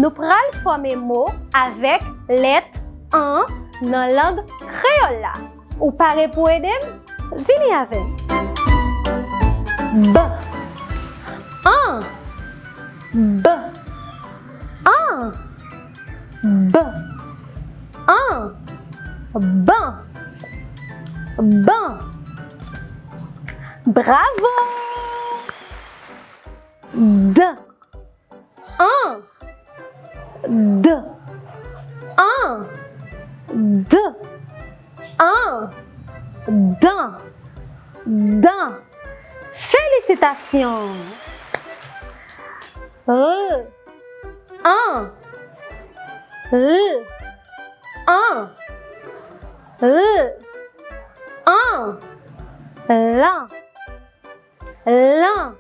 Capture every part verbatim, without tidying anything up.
Nou pral fòme mo avèk lèt an nan lang kreyòl la. Ou pare pou ede m? Vini avè m. B. An. B. An. B. An. Ban. Ban. Bravo! D. An. D. An. D. An. Dan. Dan. Felisitasyon! L. An. L. An. L. An. Lan. Lan.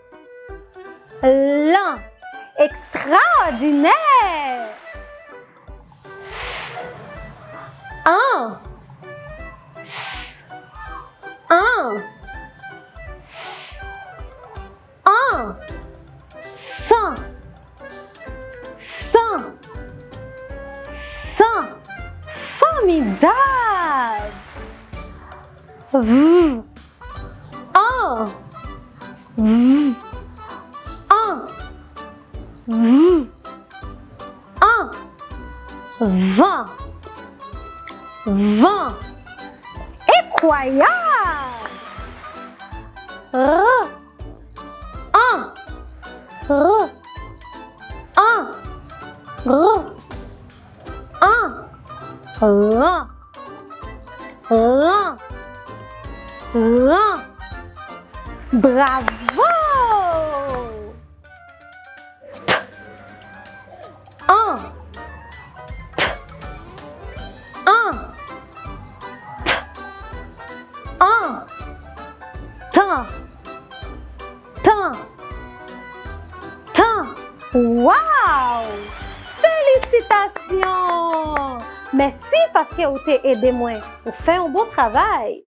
Lan. Ekstraòdinè! S. An. S. An. S. An. San. San. San. Fòmidab! V. An. V. An. V. An. Van. Van. Enkwayab! R. An. R. An. R. An. Ran. Ran. Ran. Bravo! T. An. T. An. T. An. Tan. Tan. Tan. Waw! Felisitasyon! Mèsi paske ou te ede mwen. Ou fè yon bon travay.